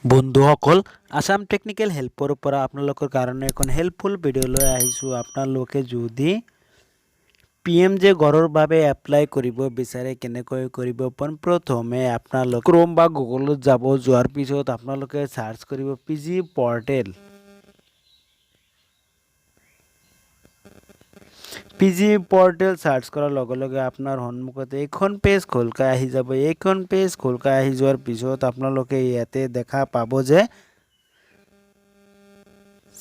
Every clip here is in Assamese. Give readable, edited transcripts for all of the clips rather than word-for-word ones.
বন্ধুসকল, আছাম টেকনিকেল হেল্পৰ পৰা আপোনালোকৰ কাৰণে এখন হেল্পফুল ভিডিঅ' লৈ আহিছোঁ। আপোনালোকে যদি পিএম জে ঘৰৰ বাবে এপ্লাই কৰিব বিচাৰে, কেনেকৈ কৰিব? পোনপ্ৰথমে আপোনালোক ক্ৰ'ম বা গুগলত যাব। যোৱাৰ পিছত আপোনালোকে চাৰ্চ কৰিব PG portal. PG portal search কৰাৰ লগে লগে আপোনাৰ সন্মুখত এইখন পেজ খোল খাই আহি যাব। এইখন পেজ খোল খাই আহি যোৱাৰ পিছত আপোনালোকে ইয়াতে দেখা পাব যে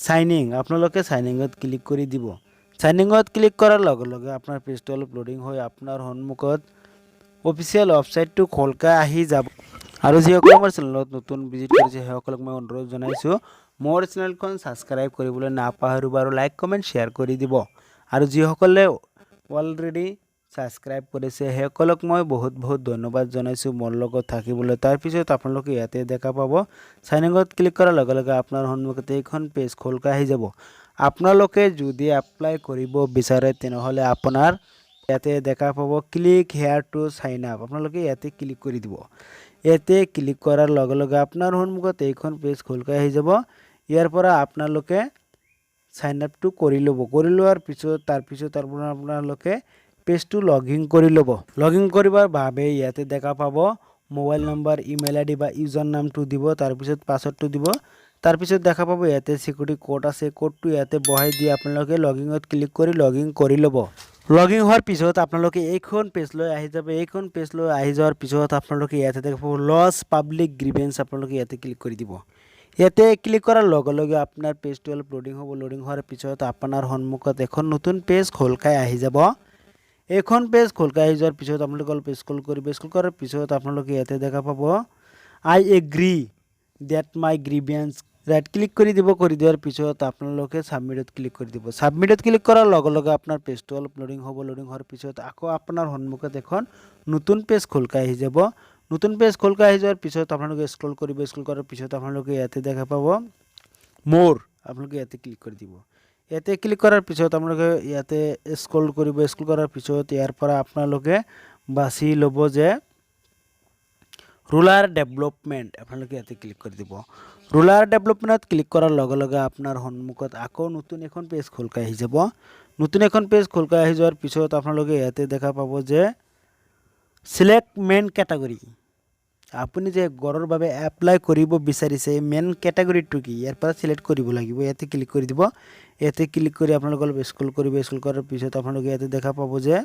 চাইন ইন। আপোনালোকে চাইন ইনত ক্লিক কৰি দিব। চাইন ইনত ক্লিক কৰাৰ লগে লগে আপোনাৰ পেজটো অলপ লোডিং হৈ আপোনাৰ সন্মুখত অফিচিয়েল ৱেবছাইটটো খোল খাই আহি যাব। আৰু যিসকলে মোৰ চেনেলত নতুন ভিজিট কৰিছে, সেইসকলক মই অনুৰোধ জনাইছোঁ, মোৰ চেনেলখন ছাবস্ক্ৰাইব কৰিবলৈ নাপাহৰিব আৰু লাইক, কমেণ্ট, শ্বেয়াৰ কৰি দিব। আৰু যিসকলে অলৰেডি ছাবস্ক্ৰাইব কৰিছে, সেইসকলক মই বহুত বহুত ধন্যবাদ জনাইছোঁ মোৰ লগত থাকিবলৈ। তাৰপিছত আপোনালোকে ইয়াতে দেখা পাব, চাইন ইনত ক্লিক কৰাৰ লগে লগে আপোনাৰ সন্মুখত এইখন পেজ খোল খাই আহি যাব। আপোনালোকে যদি এপ্লাই কৰিব বিচাৰে, তেনেহ'লে আপোনাৰ ইয়াতে দেখা পাব "Click here to sign up"। আপোনালোকে ইয়াতে ক্লিক কৰি দিব। ইয়াতে ক্লিক কৰাৰ লগে লগে আপোনাৰ সন্মুখত এইখন পেজ খোল খাই আহি যাব। ইয়াৰ পৰা আপোনালোকে চাইন আপটো কৰি ল'ব। কৰি লোৱাৰ পিছত, তাৰপিছত আপোনাৰ আপোনালোকে পেজটো লগ ইন কৰি ল'ব। লগ ইন কৰিবৰ বাবে ইয়াতে দেখা পাব মোবাইল নম্বৰ, ইমেইল আই ডি বা ইউজাৰ নামটো দিব, তাৰপিছত পাছৱৰ্ডটো দিব। তাৰপিছত দেখা পাব ইয়াতে চিকিউৰিটি ক'ড আছে। ক'ডটো ইয়াতে বহাই দি আপোনালোকে লগ ইনত ক্লিক কৰি লগ ইন কৰি ল'ব। লগ ইন হোৱাৰ পিছত আপোনালোকে এইখন পেজ লৈ আহি যাব। এইখন পেজ লৈ আহি যোৱাৰ পিছত আপোনালোকে ইয়াতে দেখা পাব লজ পাব্লিক গ্ৰিভেন্স। আপোনালোকে ইয়াতে ক্লিক কৰি দিব। ইয়াতে ক্লিক কৰাৰ লগে লগে আপোনাৰ পেজটো অলপ লোডিং হ'ব। লোডিং হোৱাৰ পিছত আপোনাৰ সন্মুখত এখন নতুন পেজ খোল খাই আহি যাব। এইখন পেজ খোল খাই আহি যোৱাৰ পিছত আপোনালোকে অলপ স্ক্ৰল কৰিব। স্ক্ৰল কৰাৰ পিছত আপোনালোকে ইয়াতে দেখা পাব "I agree that my grievance", right click কৰি দিব। কৰি দিয়াৰ পিছত আপোনালোকে ছাবমিটত ক্লিক কৰি দিব। ছাবমিটত ক্লিক কৰাৰ লগে লগে আপোনাৰ পেজটো অলপ লোডিং হ'ব। লোডিং হোৱাৰ পিছত আকৌ আপোনাৰ সন্মুখত এখন নতুন পেজ খোল খাই আহি যাব। নতুন পেজ খোল খাই আহি যোৱাৰ পিছত আপোনালোকে স্ক্ৰল কৰিব। স্ক্ৰল কৰাৰ পিছত আপোনালোকে ইয়াতে দেখা পাব মোৰ। আপোনালোকে ইয়াতে ক্লিক কৰি দিব। ইয়াতে ক্লিক কৰাৰ পিছত আপোনালোকে ইয়াতে স্ক্ৰল কৰিব। স্ক্ৰল কৰাৰ পিছত ইয়াৰ পৰা আপোনালোকে বাছি ল'ব যে ৰুৰেল ডেভেলপমেণ্ট। আপোনালোকে ইয়াতে ক্লিক কৰি দিব। ৰুৰেল ডেভেলপমেণ্টত ক্লিক কৰাৰ লগে লগে আপোনাৰ সন্মুখত আকৌ নতুন এখন পেজ খোল খাই আহি যাব। নতুন এখন পেজ খোল খাই আহি যোৱাৰ পিছত আপোনালোকে ইয়াতে দেখা পাব যে চিলেক্ট মেইন কেটাগৰী। আপুনি যে ঘৰৰ বাবে এপ্লাই কৰিব বিচাৰিছে, মেইন কেটাগৰীটো কি, ইয়াৰ পৰা চিলেক্ট কৰিব লাগিব। ইয়াতে ক্লিক কৰি দিব। ইয়াতে ক্লিক কৰি আপোনালোকে অলপ স্ক্ৰল কৰিব। স্ক্ৰল কৰাৰ পিছত আপোনালোকে ইয়াতে দেখা পাব যে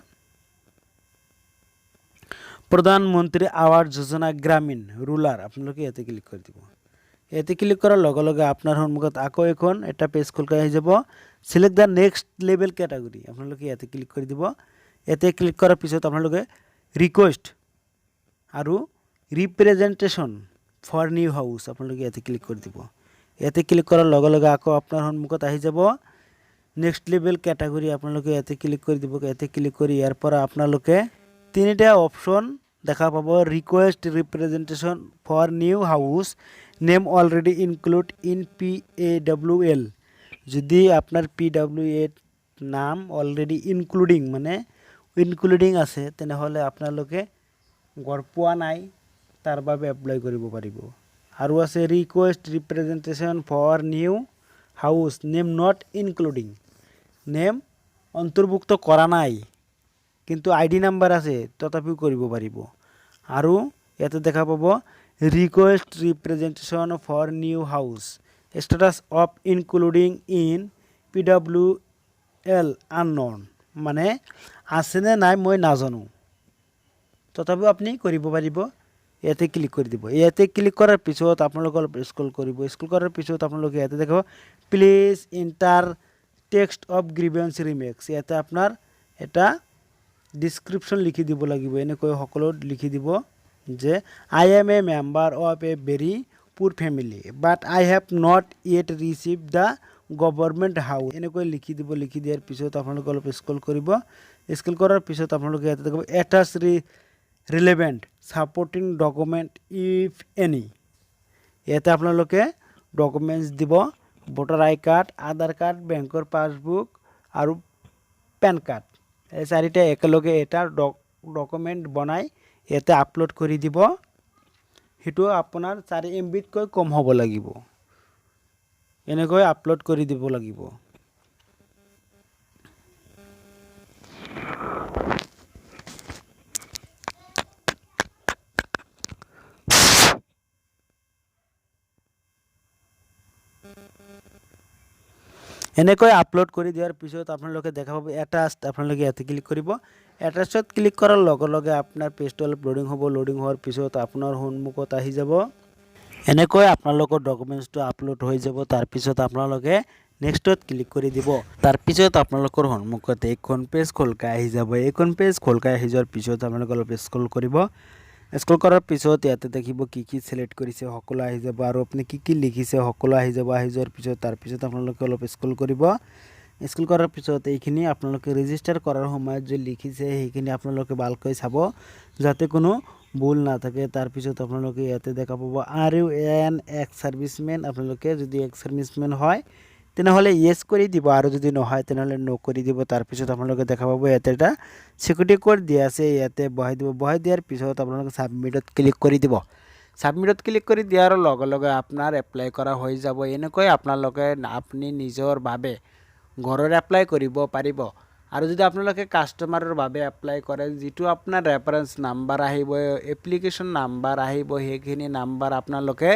প্ৰধানমন্ত্ৰী আৱাস যোজনা গ্ৰামীণ ৰুৰেল। আপোনালোকে ইয়াতে ক্লিক কৰি দিব। ইয়াতে ক্লিক কৰাৰ লগে লগে আপোনাৰ সন্মুখত আকৌ এখন এটা পেজ খোল খাই আহি যাব, "Select the next level category"। আপোনালোকে ইয়াতে ক্লিক কৰি দিব। ইয়াতে ক্লিক কৰাৰ পিছত আপোনালোকে ৰিকুৱেষ্ট আৰু ৰিপ্ৰেজেণ্টেশ্যন ফৰ নিউ হাউচ, আপোনালোকে ইয়াতে ক্লিক কৰি দিব। ইয়াতে ক্লিক কৰাৰ লগে লগে আকৌ আপোনাৰ সন্মুখত আহি যাব নেক্সট লেভেল কেটাগৰী। আপোনালোকে ইয়াতে ক্লিক কৰি দিব। ইয়াতে ক্লিক কৰি ইয়াৰ পৰা আপোনালোকে তিনিটা অপশ্যন দেখা পাব: "Request representation for new house name already include in PAWL"। যদি আপোনাৰ পি ডাব্লিউ এ নাম অলৰেডি ইনক্লুডিং, মানে ইনক্লুডিং আছে, তেনেহ'লে আপোনালোকে ঘৰ পোৱা নাই, তাৰ বাবে এপ্লাই কৰিব পাৰিব। আৰু আছে "Request representation for new house name not including", name অন্তৰ্ভুক্ত কৰা নাই কিন্তু আই ডি নাম্বাৰ আছে, তথাপিও কৰিব পাৰিব। আৰু ইয়াতে দেখা পাব "Request representation for new house status of including in PWL unknown", মানে আছেনে নাই মই নাজানো, তথাপিও আপুনি কৰিব পাৰিব। ইয়াতে ক্লিক কৰি দিব। ইয়াতে ক্লিক কৰাৰ পিছত আপোনালোকে অলপ স্ক্ৰল কৰিব। স্ক্ৰল কৰাৰ পিছত আপোনালোকে ইয়াতে দেখিব "Please enter text of grievance remarks"। ইয়াতে আপোনাৰ এটা ডিছক্ৰিপশ্যন লিখি দিব লাগিব। এনেকৈ সকলো লিখি দিব যে "I am a member of a very poor family, but I have not yet receive the government house", এনেকৈ লিখি দিব। লিখি দিয়াৰ পিছত আপোনালোকে অলপ স্ক্ৰল কৰিব। স্ক্ৰল কৰাৰ পিছত আপোনালোকে ইয়াতে দেখিব "Attach relevant supporting document, if any"। ইয়াতে আপোনালোকে ডকুমেণ্টছ দিব ভোটাৰ আই কাৰ্ড, আধাৰ কাৰ্ড, বেংকৰ পাছবুক আৰু পেন কাৰ্ড। এই চাৰিটা একেলগে এটা ডকুমেণ্ট বনাই ইয়াতে আপলোড কৰি দিব। সেইটো আপোনাৰ 4 এমবিতকৈ কম হ'ব লাগিব। এনেকৈ আপলোড কৰি দিব লাগিব। এনেকৈ আপলোড কৰি দিয়াৰ পিছত আপোনালোকে দেখা পাব এটাচ। আপোনালোকে ইয়াতে ক্লিক কৰিব। এটাচত ক্লিক কৰাৰ লগে লগে আপোনাৰ পেজটো অলপ লোডিং হ'ব। লোডিং হোৱাৰ পিছত আপোনাৰ সন্মুখত আহি যাব। এনেকৈ আপোনালোকৰ ডকুমেণ্টছটো আপলোড হৈ যাব। তাৰপিছত আপোনালোকে নেক্সটত ক্লিক কৰি দিব। তাৰপিছত আপোনালোকৰ সন্মুখত এইখন পেজ খোল খাই আহি যাব। এইখন পেজ খোল খাই আহি যোৱাৰ পিছত আপোনালোকে অলপ স্ক্ৰল কৰিব। স্ক্ৰল কৰাৰ পিছত ইয়াতে দেখিব কি কি চিলেক্ট কৰিছে, সকলো আহি যাব আৰু আপুনি কি কি লিখিছে, সকলো আহি যাব। আহি যোৱাৰ পিছত তাৰপিছত আপোনালোকে অলপ স্ক্ৰল কৰিব। স্ক্ৰল কৰাৰ পিছত এইখিনি আপোনালোকে ৰেজিষ্টাৰ কৰাৰ সময়ত যে লিখিছে, সেইখিনি আপোনালোকে ভালকৈ চাব, যাতে কোনো ভুল নাথাকে। তাৰপিছত আপোনালোকে ইয়াতে দেখা পাব, "Are you an ex serviceman?" আপোনালোকে যদি এক্স ছাৰ্ভিচমেন হয়, তেনেহ'লে য়েছ কৰি দিব আৰু যদি নহয়, তেনেহ'লে ন' কৰি দিব। তাৰপিছত আপোনালোকে দেখা পাব ইয়াতে এটা চিকিউৰিটি কোড দিয়া আছে, ইয়াতে বহাই দিব। বহাই দিয়াৰ পিছত আপোনালোকে ছাবমিটত ক্লিক কৰি দিব। ছাবমিটত ক্লিক কৰি দিয়াৰ লগে লগে আপোনাৰ এপ্লাই কৰা হৈ যাব। এনেকৈ আপোনালোকে আপুনি নিজৰ বাবে ঘৰৰ এপ্লাই কৰিব পাৰিব। আৰু যদি আপোনালোকে কাষ্টমাৰৰ বাবে এপ্লাই কৰে, যিটো আপোনাৰ ৰেফাৰেঞ্চ নাম্বাৰ আহিব, এপ্লিকেশ্যন নাম্বাৰ আহিব, সেইখিনি নাম্বাৰ আপোনালোকে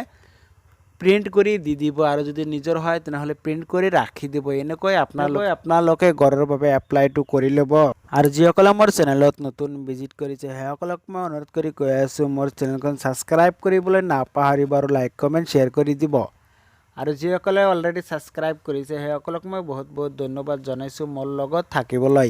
প্ৰিণ্ট কৰি দি দিব আৰু যদি নিজৰ হয়, তেনেহ'লে প্ৰিণ্ট কৰি ৰাখি দিব। এনেকৈ আপোনালোকে ঘৰৰ বাবে এপ্লাইটো কৰি ল'ব। আৰু যিসকলে মোৰ চেনেলত নতুন ভিজিট কৰিছে, সেইসকলক মই অনুৰোধ কৰি কৈ আছোঁ, মোৰ চেনেলখন ছাবস্ক্ৰাইব কৰিবলৈ নাপাহৰিব আৰু লাইক, কমেণ্ট, শ্বেয়াৰ কৰি দিব। আৰু যিসকলে অলৰেডি ছাবস্ক্ৰাইব কৰিছে, সেইসকলক মই বহুত বহুত ধন্যবাদ জনাইছোঁ মোৰ লগত থাকিবলৈ।